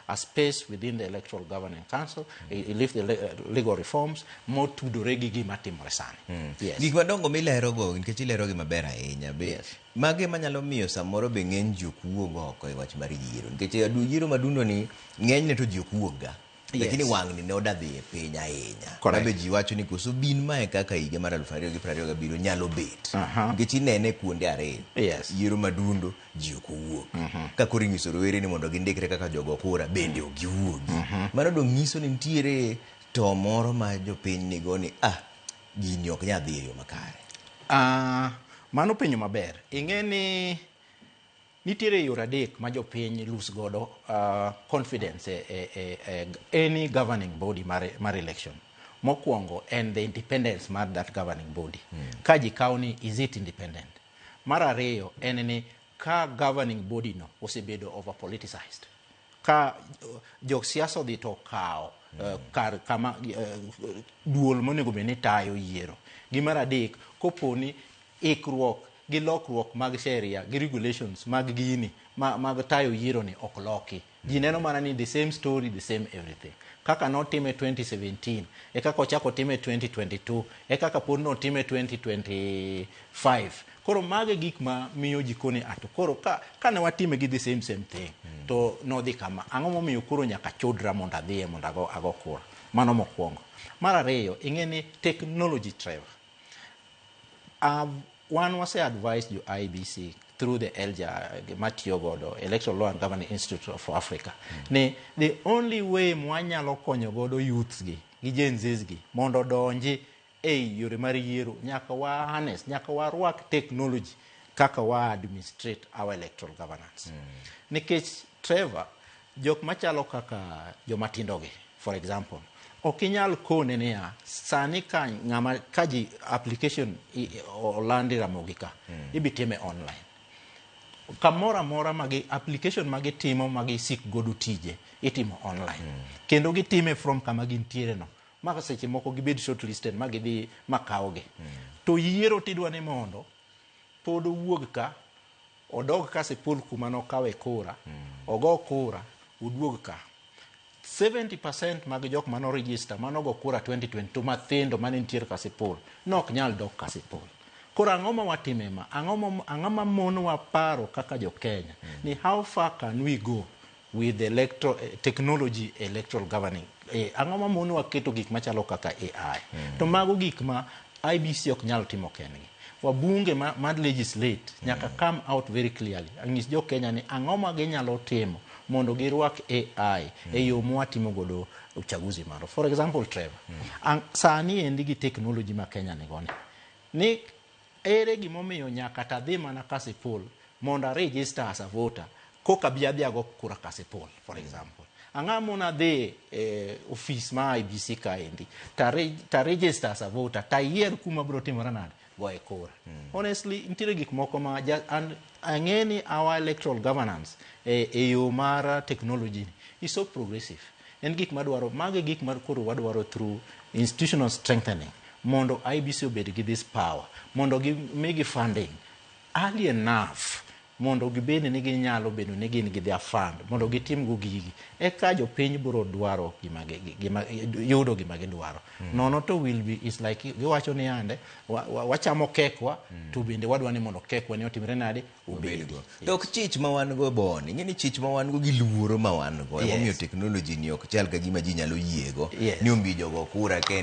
a space within the Electoral Governing Council, i lift the legal reforms motudore gi gima timore sani. Yes. Gik madongo milerogo, nikech ilerogi maber ahinya be, mage manyalo miyo samoro be ng'eny ji ok wuog oko e wach mar yiero? Nikech yiero madundo ni ng'enyne to ji ok wuog ga. Lakini wang'ni ne oda dhi e piny ahinya. Correct. Mabe ji wacho ni koso bin mae kaka higa mar 2027 nyalo bet. Aha. Nikech inene kuonde ariyo. Yes. Yiero madundo ji ok owuok. Ka koro inyiso rowere ni mondo gindikre kaka jogo kura bende ok giwuogi. Mano dong nyiso ni nitiere to moro ma jopiny nigo ni gini ok nyal dhi e yo makare. Mano penjo maber. Ing'e ni nitiere yore adek ma jopiny lose godo confidence e any governing body mar election. Mokwongo en the independence mar that governing body. Ka ji kawo ni is it independent? Mar ariyo en ni ka governing body no osebedo over politicized. Ka josiasa odhi to okawo kar kama duol monego bed ni tayo yiero. Gi mar adek, kopo ni ikruok gi lokruok mag sheria gi regulations mag gini mag tayo yiero ni ok loki. Ji neno mana ni the same story, the same everything. Kaka notime 2017, e kaka ochako time 2022, e kaka pod notime 2025. Koro mago e gik ma miyo ji koni ato. Koro ka ne watime gi the same thing, to nodhi kama. Ang'o momiyo koro nyaka chudra mondo adhiye mondo ago kura? Mano mokwongo. Mar ariyo, ing'e ni technology, Trevor. Wan wase advise jo IEBC through the ELGA matiyo godo, Electoral Law and Governance Institute for Africa, ni the only way mwanyalo konyo godo youths gi Gen Zs gi mondo odonji e yore mar yiero, nyaka wa harness, nyaka warwak technology kaka wa administrate our electoral governance. Nikech Trevor, jok machalo kaka jomatindo gi, for example, ok inyal kone niya sani ka ng'ama ka ji application olandi Ramogi ka, ibi time online. Kamoro amora magi application magitimo magisik godo tije itimo online. Kendo gitime from kama gintiere no. Ma seche moko gibed shortlisted ma gidhi ma kawgi. To yiero tidwa ni mondo pod owuog ka, odog Kasipul kuma nokawe kura, ogo kura, oduog ka. 70% mag jok mano register manogo kura 2022 mathindo mane nitiere Kasipul nok nyal dok Kasipul. Koro ang'o ma watime ma? Ang'o ma monowa paro kaka jo Kenya ni how far can we go with the technology electoral governing? Ang'o ma monowa keto gik machalo kaka AI? To mago gik ma IEBC ok nyal timo kendgi. Wabunge ma legislate nyaka come out very clearly. Anyis jo Kenya ni ang'o ma ginyalo timo mondo girwak AI e yo mwatimo godo uchaguzi marwa. For example, Trevor, sani endi gi technology ma Kenya nigo ni ere gimomiyo nyaka tadhi mana Kasipul mondo a register as a voter koka bi adhi ago kura Kasipul, for example. Ang'o mona dhi e ofis ma IEBC kaendi ta register as a voter ta yier kuma biro timore nade goye kura. Honestly, nitiere gik moko ma and ang'e ni our electoral governance e yo mar technology is so progressive. En gik madwaro, mago e gik ma koro wadwaro through institutional strengthening mondo IEBC obed gi this power, mondo gimigi funding early enough mondo gibed ni ginyalo bedo ni gin gi their fund mondo gitim go gigi, eka jopiny biro dwaro gima yudo gima gidwaro. Nono to will be is like giwacho ni ande wachamo kekwa, to bende wadwa ni mondo kekwa ni otimre nade obedi. Obedgo. To ok chich ma wan go boni, ing'e ni chich ma wan go gi luoro ma wan go, emomiyo technology ni ok chal ka gima ji nyalo yiego ni ombi jogo kura kende.